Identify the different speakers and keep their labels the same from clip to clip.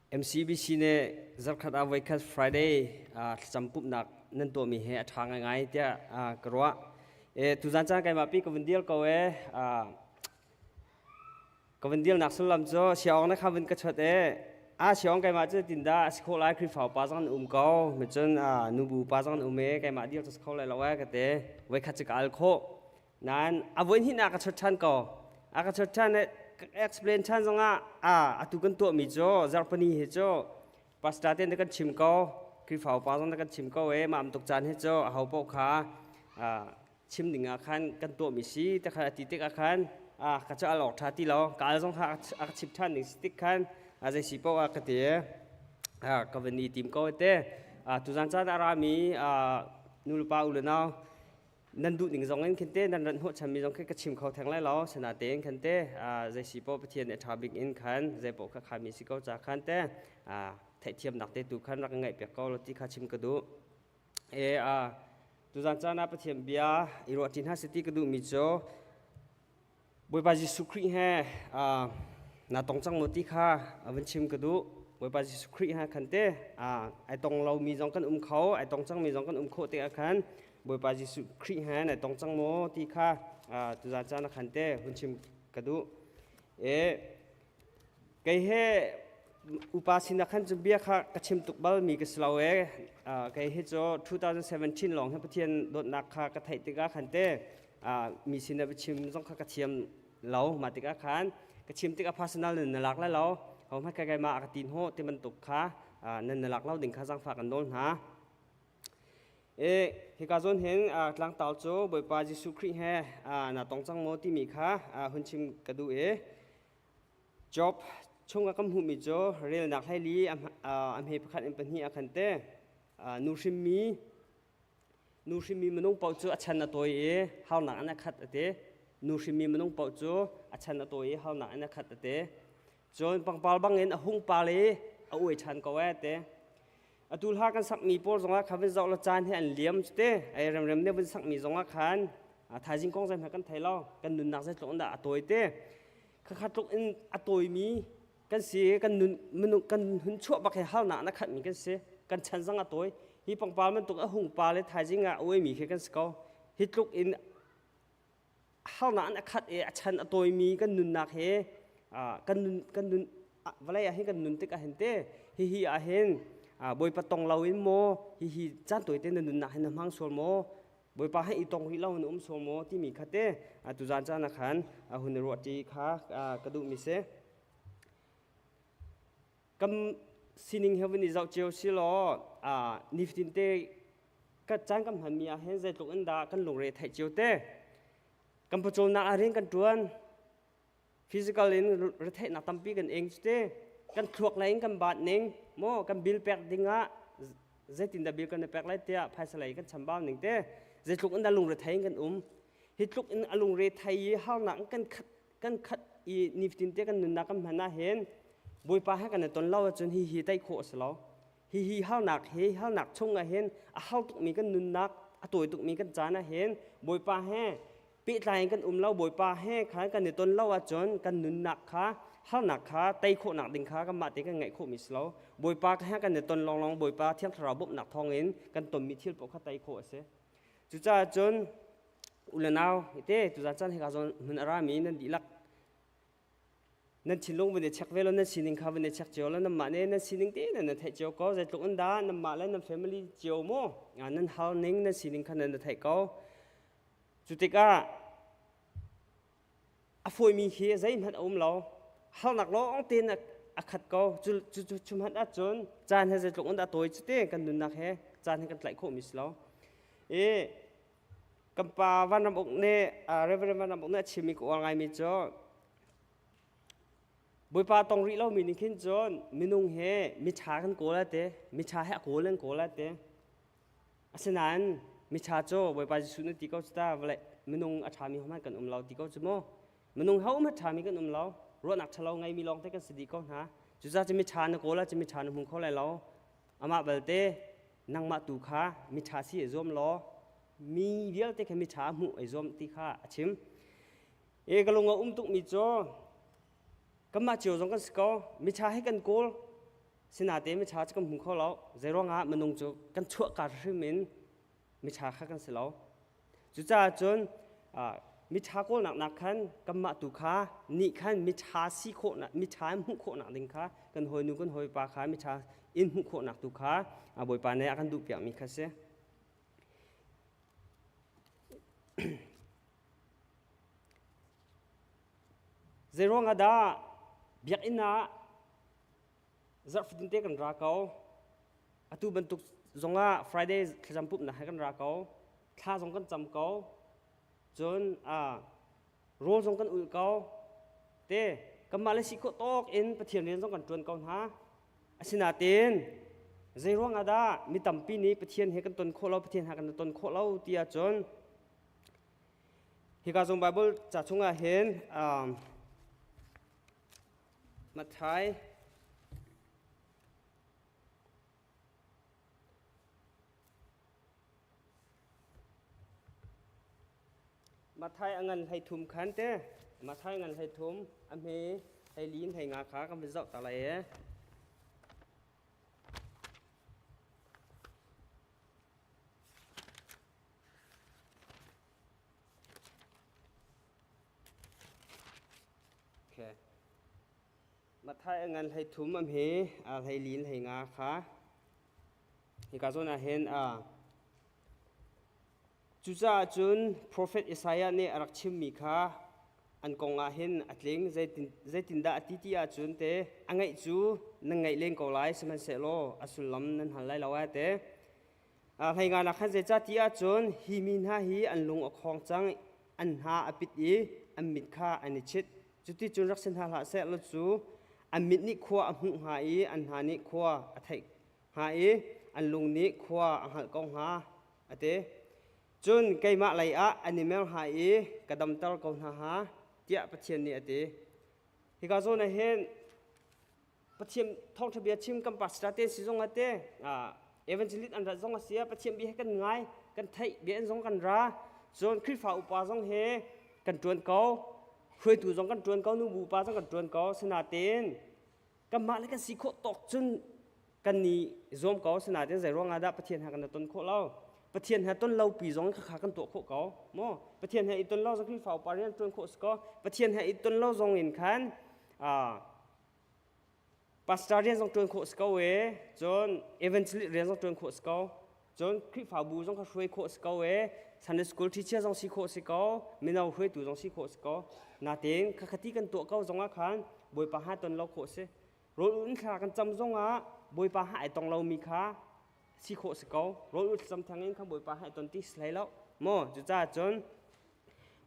Speaker 1: MCBC nih zarkhat ah voikhat Friday thlacam pumhnak nan tuahmi he a ṭha ngaingai tiah ka ruah. Tuzan caan keimah pi ka vun deal ko e. Ka vun dealnak sullam cu siaawng na kha vun ka chawt e. A siaawng keimah cu tindah a si khawh lai Khrihfa upa zong an um ko. Macun nubu upa zong an um e keimah deal cu si kho lai lo e ka ti. Voikhat cu ka al khawh. Nain a voi hnihnak ka chawt ṭhan ko. A ka chawt ṭhan i ka explain ṭhan zongah a atu kan tuahmi cu zarhpini hi cu pastor te na kan chim ko, Khrihfa upa zong na kan chim ko e mah tuk caan hi cu aho paoh kha chim ding ah khan kan tuahmi si te khan a ti tik ah khan ka cu al awk ṭha ti lo ka al zong kha a ka chim ṭhan ding si tik khan zei si paoh ah ka ti ka van i tim ko te tuzan caan a rami nulepa u le nau Nan duh ning zong in khin te nan rat hnawhchanmi zong khi ka chim kho theng lai lo. Sinatein khan te zei si paoh Pathian nih a ṭha bik in khan zei paoh kha khami si ko ca khan te theihthiamnak te tu khan rak ngaih piak ko law ti kha chim ka duh. E tuzan caan ah Pathian bia i ruah ṭi hna seh ti ka duhmi cu Bawipa Jesuh Khrih he naa tong cang maw ti kha van chim ka duh. Bawipa Jesuh Khrih he khan te ai tong lomi zong kan um kho, ai tong cangmi zong kan um khawh tikah khan Bawipa Jesuh Khrih he nai tong cang maw ti kha tuzan caan ah khan te hun chim ka duh. E kei he upa sinah khan cu bia kha ka chim tuk bal mi ka si lo e. Kei hi cu 2017 lawng hi Pathian dawtnak kha ka theih tikah khan te mi sin ah chim zong kha ka thiam lo. Mah tikah khan ka chim tikah personal nan na lak lai lo. Ho hmanh kai keimah a ka tin hawh ti bantuk kha nan na lak lo ding kha zaangfah kan nawl hna. E hika zawn hin tlangtar cu Bawipa Jesuh Khrih he na tong cang maw timi kha hun chim ka duh i Job chungah kan hmuhmi cu relnak hleili a hme pakhat in pahnih ah khan te nu hrimmi Nu hrimmi minung paoh cu a chan a tawi i harnak in a khat a ti. Nu hrimmi minung paoh cu a chan a tawi i harnak in a khat a ti. Cun pangpar bangin a hung par i a uai ṭhan ko ee ti. Atu hla kan sakmi pawl zongah khan vun zoh law caan hi an liam cu ti. Ai remrem nih vun sakmi zongah khan thaizing kong zeihmanh kan thei lo. Kan nunnak zeitluk in dah a tawi ti. Khakha tluk in a tawimi kan si kan nun minung kan hun chuah bak he harnak na khatmi kan si kan chan zang a tawi hi pangpar bantuk a hung pa le thaizing ah a uaimi khi kan si ko hi tluk in harnak an a khat i a chan a tawimi kan nunnak he kan nun kan nun vawlei ah hin kan nun tik ah hin te hihi ah hin bawipa tong lo in maw hihi caan tawi te na nunnak hin na hmang sual maw Bawipa he i tong rih lo in um sual maw timi kha te tuzaan caan ah khan hun i ruahṭi kha ka duhmi si. Kan sining he vun i zoh cio si law nifatin te ka caan kan hmanmi ah hin zeitluk in dah kan lungre theih cio te. Kan pawcawmnak ah rian kan ṭuan. Physical in retheihnak tampi kan ing cu te. Kan thluak lei in kan baat ning maw kan bill pek ding ah zeitindah bill kan i pek lai tiah phaisa lei kan chambau ning te zeitluk in dah lungrethei in kan um. Hi tluk in a lungre thei i harnak in kan khat kan khat i nifatin te kan nunnak kan hman ah hin Bawipa he kan i ton lo ahcun hi hi tei khawh a si lo. Hi hi harnak hi harnak chung ah hin a har tukmi kan nunnak a tawi tukmi kan caan ah hin Bawipa he pehtlai in kan um lo Bawipa he khan kan i ton lo ahcun kan nunnak kha harnak kha tei khawhnak ding kha kanmah te kan ngeih khawhmi si lo. Bawipa he kan i ton lawnglawng Bawipa Thiang Thlarau bawmhnak thawngin kan tonmi thil paoh kha tei khawh a si. Cucaah cun u le nau te tuzan caan hika zawn hmun a rami nan dihlak nan thinlung vun i check ve law nan sining kha vun i check cio law nanmah nih nan sining te nan theih cio ko zeitluk in dah nanmah le nan family cio maw nan hal ning nan sining kha nan theih ko cu tikah a fawimi khi zeihmanh a um lo harnak lawng tein a khat ko cu cu cu hmanh ahcun caan he zeitluk in dah tawi cu te kan nunnak he caan he kan tlaih khawhmi si lo i kan pa Vanram Uk nih Reverend Vanram Uk nih a chimmi ka uar ngaimi cu Bawipa tong rih lomi nih khin cun minung he miṭha kan kawl te miṭha he a kawl an kawl te Asinain miṭha cu Bawipa Jesuh nih ti ko cu ta vawlei minung a ṭhami hohmanh kan um lo ti ko cu mu. Minung hohmanh ṭhami kan um lo. Ruahnak ṭhalo ngeimi lawng te kan si dih ko hna. Cucaah cu miṭha na kawl ahcun miṭha na hmu kho lai lo. Amah belte nangmah tu kha miṭha si i zuam law mi vialte kha miṭha hmuh i zuam ti kha a chim. E ka lung a um tukmi cu kanmah cio zong kan si ko. Miṭha hi kan kawl. Sinain miṭha cu kan hmu kho lo. Zeiruangah minung cu kan chuahka hrim in miṭha kha kan si lo. Cucaah cun miṭha kawlnak nak khan kanmah tu kha nih khan miṭha si khawhnak, miṭha in hmuh khawhnak ding kha kan hawinu kan hawipa kha miṭha in hmuh khawhnak tu kha Bawipa nih a kan duhpiakmi kha si. Zeiruang ah dah biakinn ah zarh fatin te kan ra ko? Atu bantuk zongah Friday thlacam pumhnak he kan ra ko. Thla zong kan cam ko. Cun rawl zong kan ulh ko. Te kanmah le si khawh tawk in Pathian rian zong kan ṭuan ko hna. Asinain zeiruang ah dah mi tampi nih Pathian he kan ton khawh lo, Pathian he kan ton khawh lo ti ahcun Hika zong Baibal ca chungah hin Matthai Matthai a ngan 13 khan te Matthai ngan 13 a hme 14 15 kha kan vun zoh ta lai e. Okay. Matthai a ngan 13 am hi a 14 15 kha hika zawn ah hin a cucaah cun profet Isaiah nih a rak chimmi kha an kong ah hin a tling zeitindah a ti ti ahcun te a ngaih cu nan ngaih len ko lai sihmanhsehlaw a sullam nan hal lai lo ai te Hleinganak khan zeicah ti ahcun hi mi hna hi an lung a khawng cang, an hna a pit i an mit kha an i chit. Cuticun rak si hna hlah seh law cu an mit nih khua a hmuh hnga i an hna nih khua a theih hnga i an lung nih khua a hngalh ko hnga, a ti. Cun keimah lei ah an i mer hnga i ka damter ko hna hnga, tiah Pathian nih a ti. Hika zawn ah hin Pathian thawngṭha bia chim kan pastor te si zong ah te evangelist an rat zong a si ah Pathian bia he kan ngai kan theih bia in zong kan ra cun Khrihfa upa zong he kan ṭuan ko hruaitu zong kan ṭuan ko nubu upa zong kan ṭuan ko sinain kanmah le kan si khawh tawk cun kan ni zuam ko sinain zei ruang ah dah Pathian he kan ton khawh lo Pathian he ton lo pi zong kha kan tuah khawh ko maw Pathian he i ton lo zong Khrihfa upa rian ṭuan khawh si ko Pathian he i ton lo zong in khan Pastor rian zong ṭuan khawh si ko e, cun evangelist rian zong ṭuan khawh si ko, cun Khrihfabu zong kha hruai khawh si ko e, Sunday school teacher zong si khawh si ko, mino hruaitu zong si khawh si ko. Natein khakhati kan tuah ko zong ah khan Bawipa ha ton lo khawh si. Rawl ulh thla kan cam zong ah Bawipa ha ai tong lomi kha si khawh si ko. Rawl ulh thlacam theng in khan Bawipa ha ai ton ti si hlei lo. Maw cucaah cun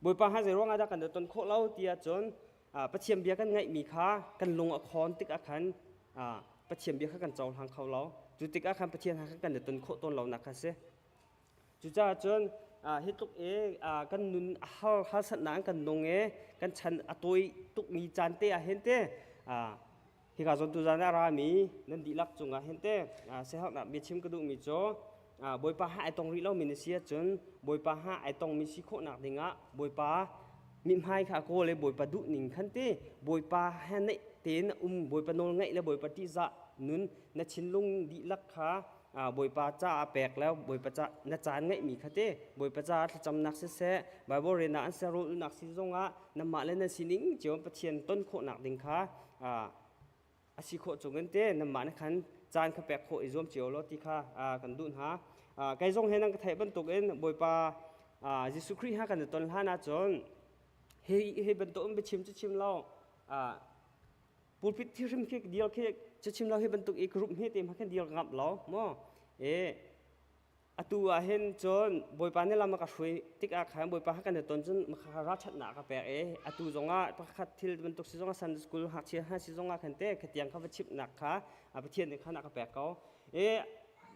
Speaker 1: Bawipa ha zei ruangah dah kan ton khawh lo ti ahcun Pathian bia kan ngaihmi kha kan lung a khawn tikah khan Pathian bia kha kan cohlang kho lo. Cu tikah khan Pathian kha kan i ton khawh tawn lonak kha a si. Cucaah cun hi tluk i kan nun a har harsatnak in kan nung i kan chan a tawi tukmi caan te ah hin te hika zawn tuzan ah a rami nan dihlak cungah hin te siaherhnak biachim ka duhmi cu Bawipa ha ai tong rih lomi na si ahcun Bawipa ha ai tongmi si khawhnak dingah Bawipa mithmai kha kawl i Bawipa duhning khan ti Bawipa he naih tein um Bawipa nawl ngaih le Bawipa ṭihzah nun na thinlung dihlak kha Bawipa caah pek le Bawipa ca na caan ngeihmi kha te Bawipa caah thlacamnak siseh Bible rian ah an ser ulnak si zongah namah le na sining cio Pathian ton khawhnak ding kha a si khawh chung in te namah na khan caan kha pek khawh i zuam cio law ti kha kan duh hna. Kei zong he nan ka theih bantuk in Bawipa Jesuh Khrih ha kan i ton hlan ahcun hi hi bantuk in biachim cu chim lo pulpit thi hrim khi deal khi cu chim lo hi bantuk i group hme te ma khan deal ngam lo mo e Atu ah hin cun Bawipa nih lam a ka hruai tikah khan Bawipa kha kan i ton cun ra ṭhatnak a ka pek i atu zongah pakhat thil bantuk si zongah Sunday school ngakchia hna si zongah khan te khatiang kha va chimhnak kha Pathian nih khan a ka pek ko. I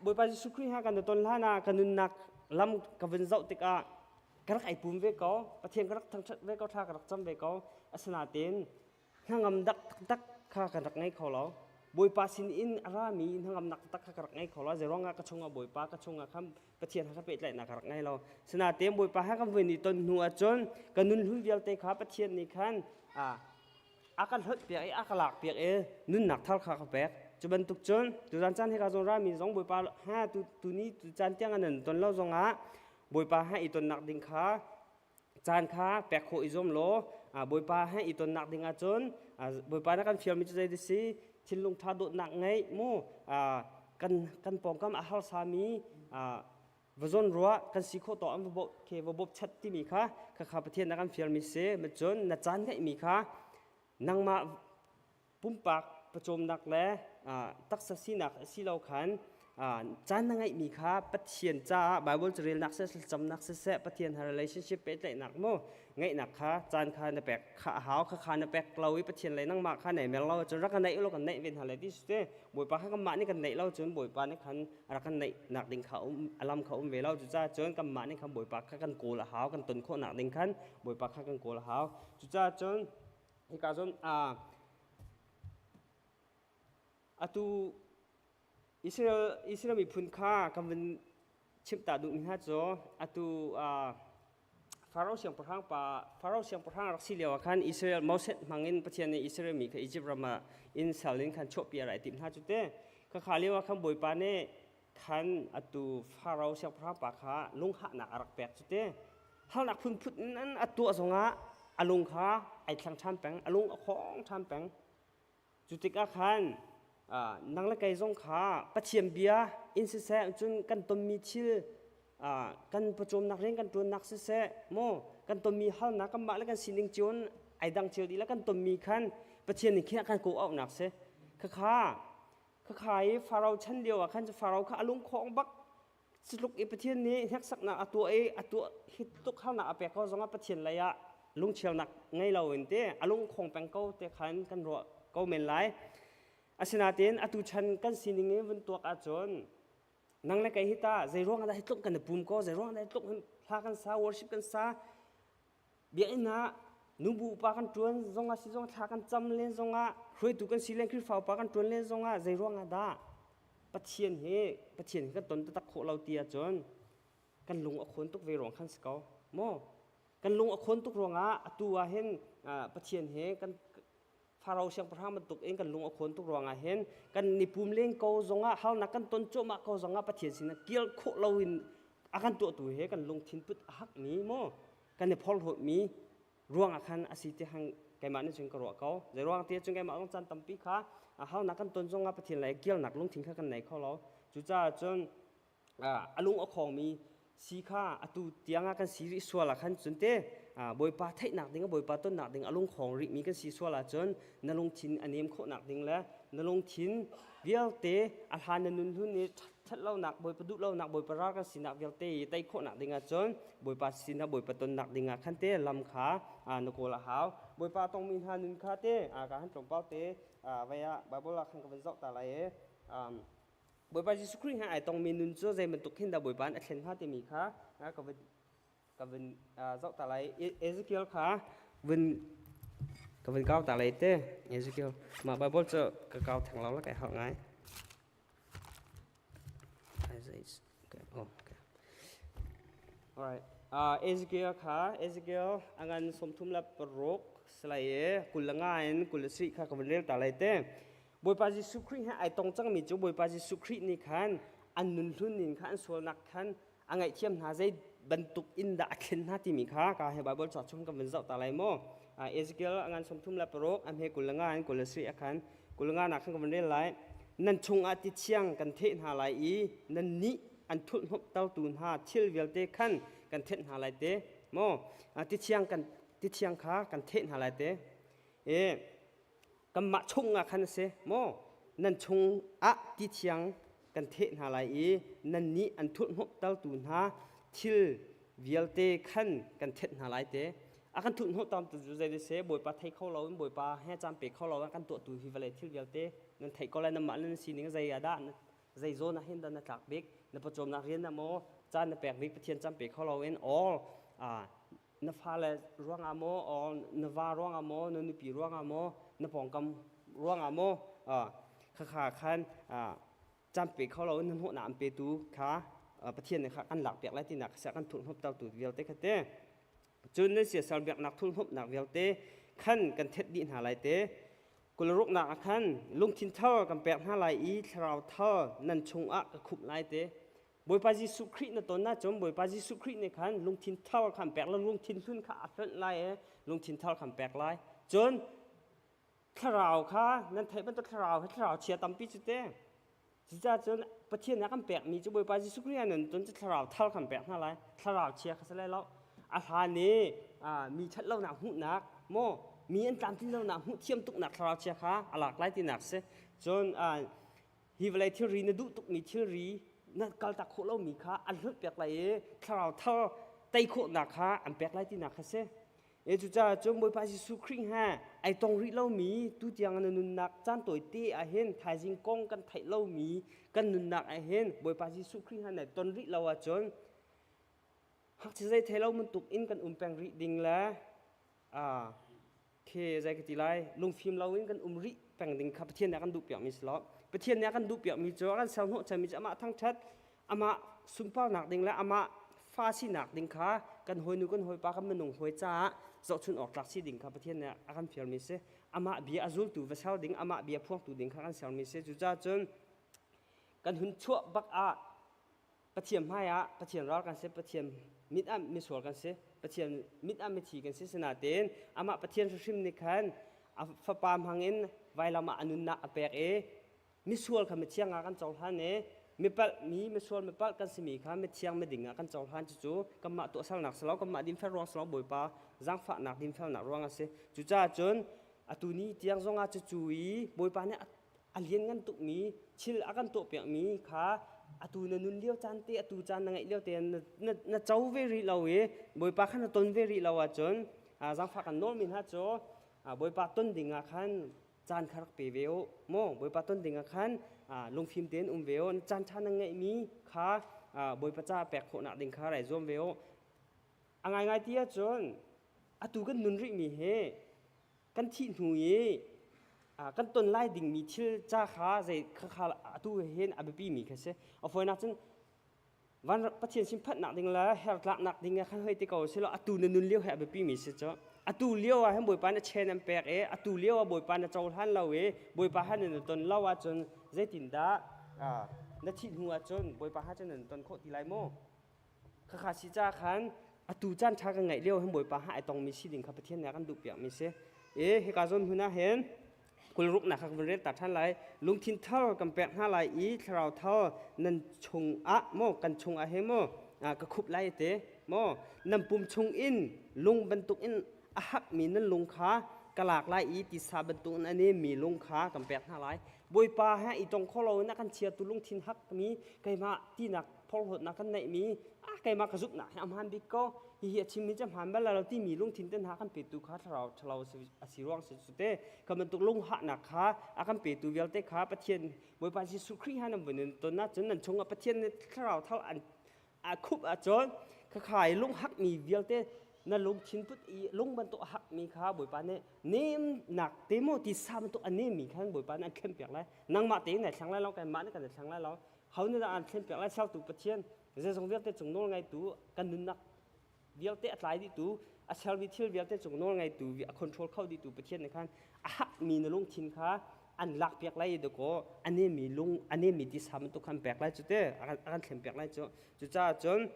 Speaker 1: Bawipa Jesuh Khrih ha kan i ton hlan ah ka nunnak lam ka vun zoh tikah ka rak ai pum ve ko Pathian ka rak thangṭhat ve ko thla ka rak cam ve ko asinain hnangam taktak kha kan rak ngei kho lo. Bawipa sin in a rami hnangamnak taktak kha ka rak ngei kho lo. Zeiruangah ka chungah Bawipa ka chungah khan Pathian kha pehtlaihnak ka rak ngei lo. Sinain Bawipa he kan vui ni ton hnu ahcun ka nun hlun vialte kha Pathian nih khan a kan hlonh piak i a ka lak piak i nunnak thar kha ka pek. Cu bantuk cun tuzan caan hika zawn rami zong Bawipa ha tu tuni tu caan tiang an ton lo zongah Bawipa ha i tonnak ding kha caan kha pek khawh i zuam law Bawipa he i tonnak ding ahcun Bawipa na kan fialmi cu zei si thinlung ṭha dawtnak ngeih mu kan kan pawngkam a harsami va zawn ruah kan si khawh tawk an va ke va bawp chat timi kha khakha Pathian na kan fialmi si cun na caan ngeihmi kha nangmah pumpak pawcawmnak le taksa sinak a si lo khan caan na ngeihmi kha Pathian caah Bible carelnak siseh thlacamnak siseh Pathian he relationship pehtlaihnak mu ngeihnak kha caan kha na pek kha a hau kha kha na pek lo i Pathian lei nangmah kha nei mer lo cun rak ka neih lo kan neih ve hna le ti te Bawipa kha kanmah nih kan neih lo cun Bawipa nih khan rak kan neih nak ding kha um alam kha um ve lo cucaah cun kanmah nih khan Bawipa kha kan kawl a hau kan ton khawh nak ding khan Bawipa kha kan kawl a hau cucaah cun hika zawn atu Israel Israel miphun kha kan vun chimh ta duhmi hna cu atu Pharaoh siangpahrang pa Pharaoh siangpahrang rak si lio ah khan Israel Moses hmangin Pathian nih Israel mi kha Egypt ram ah in sal in khan chuahpi a rak timh hna cu te khakha lio ah khan Bawipa nih khan atu Pharaoh siangpahrang pa kha lunghahnak a rak pek cu te halnak phunphun in an a tuah zongah a lung kha ai thleng ṭhan peng a lung a khong ṭhan peng cu tikah khan nang le kei zong kha Pathian bia in siseh cun kan tonmi thil kan pawcawmnak rian kan ṭuannak siseh maw kan tonmi halnak kanmah le kan sining cio ai dang cio dih le kan tonmi khan Pathian nih khin a kan kawh auhnak si khakha khakha i Pharaoh chan lio ah khan Pharaoh kha a lung khong bak Cutluk i Pathian nih hneksaknak a tuah i a tuah hi tluk harnak a pek ko zongah Pathian lei ah lungchialnak ngei loin te a lungkhong peng ko te khan kan ruah ko men lai. Asinain atu chan kan sining i vun tuak ahcun nang le kei hi ta zei ruang ah dah hi tluk kan i pum ko zei ruang ah dah hi tluk hla kan sa worship kan sa biakinn ah nubu upa kan ṭuan zongah si zong thla kan cam len zongah hruaitu kan si len Khrihfa upa kan ṭuan len zongah zei ruangah dah Pathian hi Pathian hi kan ton taktak khawh lo ti ahcun kan lung a khawn tuk ve ruang khan si ko maw kan lung a khawn tuk ruangah atu ah hin Pathian he kan Pharaoh siangpahrang bantuk in kan lung a khawn tuk ruangah hin kan ni pum leng ko zongah harnak kan ton cuahmah ko zongah Pathian sinah kir khawh loin a kan tuahtu he kan lungthin put a hakmi maw kan i phorhlawtmi ruangah khan a si ti hang keimah nih cun ka ruah ko zei ruang ti cun keimah zong caan tampi kha harnak kan ton zongah Pathian lei kirnak lungthin kha kan nei kho lo cucaah cun a lung a khawngmi si kha atu tiangah kan si rih sual ah khan cun te Bawipa theihnak ding Bawipa tonnak ding a lungkhawng rihmi kan si sual ahcun na lungthin a nem khawhnak ding le na lungthin vialte a hlan na nun hlun i ṭhatlonak Bawipa duhlonak Bawipa ral kan sinak vialte i tei khawhnak ding ahcun Bawipa sinah Bawipa tonnak ding ah khan te lam kha na kawl a hau Bawipa tongmi hna nun kha te ka han tlawmpal te vei ah Bible ah khan ka van zoh ta lai i Bawipa Jesuh Khrih he ai tongmi nun cu zei bantuk khin dah Bawipa nih a thlen hnga timi kha ka van ka van zoh ta lai. Ezekiel kha vun ka van kau ta lai te. Ezekiel mah Bible cu ka kau theng lo la kai harh ngai. Okay. Oh, okay. All right. Ezekiel kha Ezekiel a ngan 36 salai e 25 in 24 kha ka van rel ta lai te. Bawipa Jesuh Khrih he ai tong cangmi cu Bawipa Jesuh Khrih nih khan an nun hlun ning kha an sualnak khan a ngaihthiam hna zei bantuk in dah a thlen hna timi kha ka he Bible ca chung kan vun zoh ta lai maw Ezekiel a ngan 36 a hme 25 in 27 a khan 25 nak khan kan vun rel lai nan chungah ti thiang kan theh hna lai i nan nih an thulhhnawmhtertu hna thil vialte khan kan thenh hna lai te maw ti thiang kan ti thiang kha kan theh hna lai te e Kanmah chungah khan a si maw? Nan chungah ti thiang kan theh hna lai i nannih an thurhhnawmhtertu hna thil vialte khan kan thenh hna lai te. A kan thurhhnawhtertu cu zei seh Bawipa thei kho loin Bawipa he caan pe kho lo kan tuahtu hi vawlei thil vialte nan theih ko lai nanmah nan sining zei ah dah zei zawn ah hin dah na tlak bik na pawcawmnak rian ah maw caan na pek bik Pathian caan pe kho loin all na fale ruangah maw or na va ruangah maw na nupi ruangah maw na pawngkam ruangah maw khakha khan caan pe kho lo in hnawhnak an petu kha Pathian nih kha kan lak piak lai tinak kha kan thurhnawmhtertu vialte kha te cun nan siasal biaknak thurhnawmhnak vialte khan kan thet dih hna lai te. Kulruknak ah khan lungthin thar kan pek hna lai i thlarau thar nan chungah ka khumh lai te. Bawipa Jesuh Khrih na ton ahcun Bawipa Jesuh Khrih nih khan lungthin thar khan pek la lungthin hlun kha a hlonh lai i lungthin thar khan pek lai. Cun thlarau kha nan theih bantuk thlarau hi thlarau chia tampi cu te. Cucaah cun Pathian nih a kan pekmi cu Bawipa Jesuh Khrih ah nan ton cu thlarau thar kan pek hna lai. Thlarau chia kha si lai lo. A hlan i mi ṭhat lonak hmuhnak maw mi an tlamtlin lonak hmuh thiam tuknak thlarau chia kha a lak lai tinak si. Cun hi vawlei thilri na duh tukmi thilri na kaltak khawh lomi kha an hlunh piak lai i thlarau thar tei khawhnak kha an pek lai tinak kha si. E cucaah cun Bawipa Jesuh Khrih he ai tong rih lomi tutiang na nunnak caan tawite ah hin thaizing kong kan theih lomi kan nunnak ah hin Bawipa Jesuh Khrih he nai ton rih lo ahcun ngakchia zei thei lo bantuk in kan um peng rih ding le khi zei ka ti lai lungfim lo in kan um rih peng ding kha Pathian nih a kan duh piakmi si lo. Pathian nih a kan duh piakmi cu a kan ser hnawhchanmi cu amah thangṭhat amah sunparnak ding le amah fa sinak ding kha kan hawinu kan hawipa kan minung hawi caah zohchun awk tlak si ding kha Pathian nih a kan fialmi si. Amah bia a zultu va ser ding, amah bia phuangtu ding kha kan sermi si. Cucaah cun kan hun chuah bak ah Pathian hmai ah Pathian ral kan si, Pathian mit ah misual kan si, Pathian mit ah mithi kan si. Sinain amah Pathian hrimhrim nih khan a fapa hmang in vailam ah a nunnak a pek i misual kha mithiang ah kan cohlan i mipalh mi misual mipalh kan simi kha mithiang miding ah kan cohlan. Cucu kanmah tuahsernak si lo, kanmah dinfel ruang si lo, Bawipa zaangfahnak dinfelnak ruang a si. Cucaah cun atu ni tiang zongah cucu i Bawipa nih a lianngan tukmi thil a kan tuahpiakmi kha atu na nun lio caan te, atu caan na ngeih lio te na co ve rih lo i Bawipa kha na ton ve rih lo ahcun zaangfah kan nawlmi hna cu Bawipa ton ding ah khan caan kha rak pe ve u maw. Bawipa ton ding ah khan lungfim tein um ve u. Caan ṭha na ngeihmi kha Bawipa ca pek khawhnak ding kha rai zuam ve u. A ngaingai ti ahcun atu kan nun rihmi hi kan thih hnu i kan ton lai dingmi thil ca kha zei kha atu hin a biapi mi kha si. A fawinak cun van Pathian sin phanhnak ding le her tlaknak ding khan hoi ti ko silo atu na nun lio he a biapi mi si cu. Atu lio ah hin Bawipa na chen an pek i atu lio ah Bawipa na cohlan lo i Bawipa han na ton lo ahcun zeitindah na thih hnu ahcun Bawipa ha cun na ton khawh ti lai maw? Khakha si ca khan atu caan ṭha kan ngeih lio hin Bawipa ha ai tongmi si ding kha Pathian nih a kan duhpiak mi si. E hika zawn hmun ah hin kulruknak kha kan vun rel ta ṭhan lai. Lungthin thar kan pek hna lai i thlarau thar nan chungah maw kan chungah he maw ka khup lai te maw nan pum chung in lung bantuk in a hakmi nan lung kha ka lak lai i tisa bantuk in a nemmi lung kha kan pek hna lai. Bawipa he i tong kho lo in a kan chiatu lungthin hakmi keimah tinak phorhlawtnak kan neihmi ah keimah ka zumhnak hi a hmaan bik ko, hihi a chimmi cu a hmaan bal lo timi lungthin te hna kan petu kha thlarau ṭhalo a si ruang si cu te. Kha bantuk lunghahnak kha a kan petu vialte kha Pathian Bawipa Jesuh Khrih han an vun in ton ahcun nan chungah Pathian nih thlarau thal an a khup ahcun khakha i lunghakmi vialte na lungthin put i lung bantuk a hakmi kha Bawipa nih nemnak te maw tisa bantuk a nemmi khan Bawipa nih an thlenpiak lai. Nangmah tein nai thleng lai lo, keimah nih kan i thleng lai lo. Ho nih dah aan thlenpiak lai? Sertu Pathian, zeizong vialte cung nawl ngeitu, kan nunnak vialte a tlai dihtu, a sermi thil vialte cung nawl ngeitu, a control kho dihtu Pathian nih khan a hakmi na lungthin kha an lakpiak lai i dakaw a nemmi lung, a nemmi tisa bantuk khan pek lai cu te, a kan thlenpiak lai cu. Cucaah cun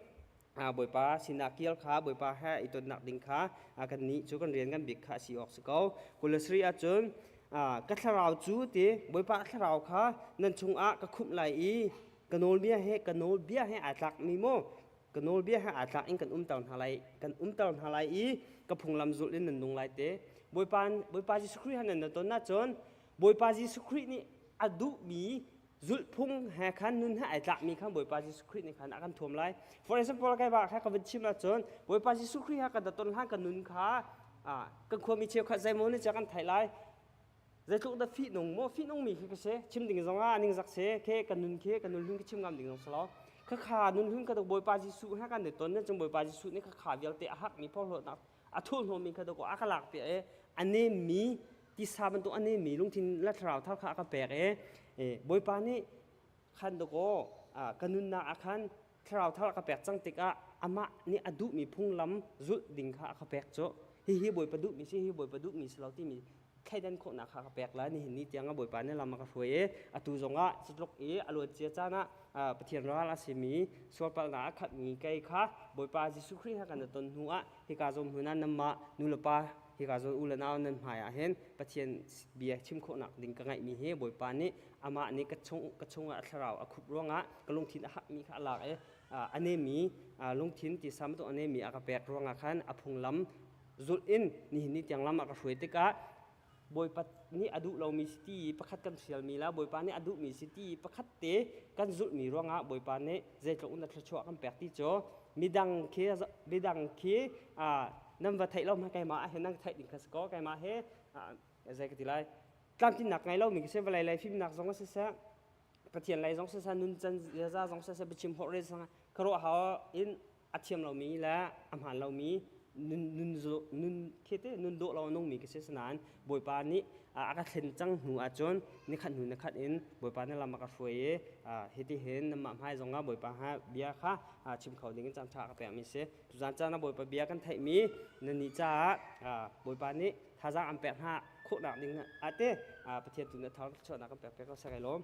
Speaker 1: Bawipa sinah kir kha, Bawipa he i tonnak ding kha kan nih cu kan rian kan bik kha a si awk si ko. 23 ahcun ka thlarau cu ti Bawipa thlarau kha nan chungah ka khumh lai i ka nawlbia he ka nawlbia he aa tlakmi maw ka nawlbia he aa tlak in kan umter hna lai, kan umter hna lai i ka phunglam zulh in nan nung lai te. Bawipa Bawipa Jesuh Khrih han nan ton ahcun Bawipa Jesuh Khrih nih a duhmi zulhphung he khan nun he ai tlakmi khan Bawipa Jesuh Khrih nih khan a kan thuam lai. For example, kai ba kha ka van chim ahcun Bawipa Jesuh Khrih ha kan ton hlan kan nun kha kan khuami cheukhat zeimaw nih kan theih lai. Zeitluk dah fihnung maw fihnung mi khi ka si chim ding zong ah ning zak se ke kan nun khi kan nun hlun ka chim ngam ding zong si lo. Kha kha nun hlun ka Bawipa Jesuh ha kan ton na cung Bawipa Jesuh nih kha kha vialte a hak mi phorhlawtnak a thurhnawmmi kha dawkaw a ka lak piak i a nemmi tisa bantuk a nemmi lungthin le thlarau thar kha a ka pek i Bawipa nih khan dawkaw ka nunnak ah khan thlarau thar a ka pek cang tikah amah nih a duhmi phunglam zulh ding kha a ka pek cu. Hihi Bawipa duhmi si, hi Bawipa duhmi si lo timi. Thleidan khawhnak kha ka pek lai. Nihin ni tiang ah Bawipa nih lam a ka hruai i atu zongah cutluk i a luan cia caan ah Pathian ral a simi sualpalhnak a khatmi kei kha Bawipa Jesuh Khrih he kan i ton hnu ah hika zawn hmun ah nanmah nu le pa, hika zawn u le nau nan hmai ah hin Pathian bia chim khawhnak ding ka ngeihmi hi Bawipa nih amah nih ka chungah a thlarau a khup ruangah ka lungthin a hakmi kha a lak i a nemi lungthin tisa bantuk a nemi a ka pek ruangah khan a phunglam zulh in nihin ni tiang lam a ka hruai tikah, Bawipa nih a duh lomi si ti i pakhat kan hrialmi la Bawipa nih a duhmi si ti i pakhat te kan zulhmi ruangah Bawipa nih zeitluk in a thluachuah kan pek ti cu midang khi nan va theih lo hmanh keimah ah hin nan theih ding kha si ko. Keimah he zei ka ti lai, tlamtlinnak ngei lomi ka si. Vawlei lei fimnak zong siseh, Pathian lei zong siseh, nuncan ziaza zong siseh, biachim holh re zong khuaruah hau in a thiam lomi le a hmaan lomi nun nun nun khete nun dawh lo nungmi ka si. Sinain Bawipa nih a ka thlen cang hnu ahcun nikhat hnu nikhat in Bawipa nih lam a ka hruai i hiti hin nanmah hmai zongah Bawipa ha bia kha chim kho ding in caan ṭha a ka pekmi si. Tuzaan caan ah Bawipa bia kan theihmi nannih caah Bawipa nih thazaang an pek hna khawhnak ding ah te Pathian tu nih thar chuahnak kan pek pek ko. Sai lawm.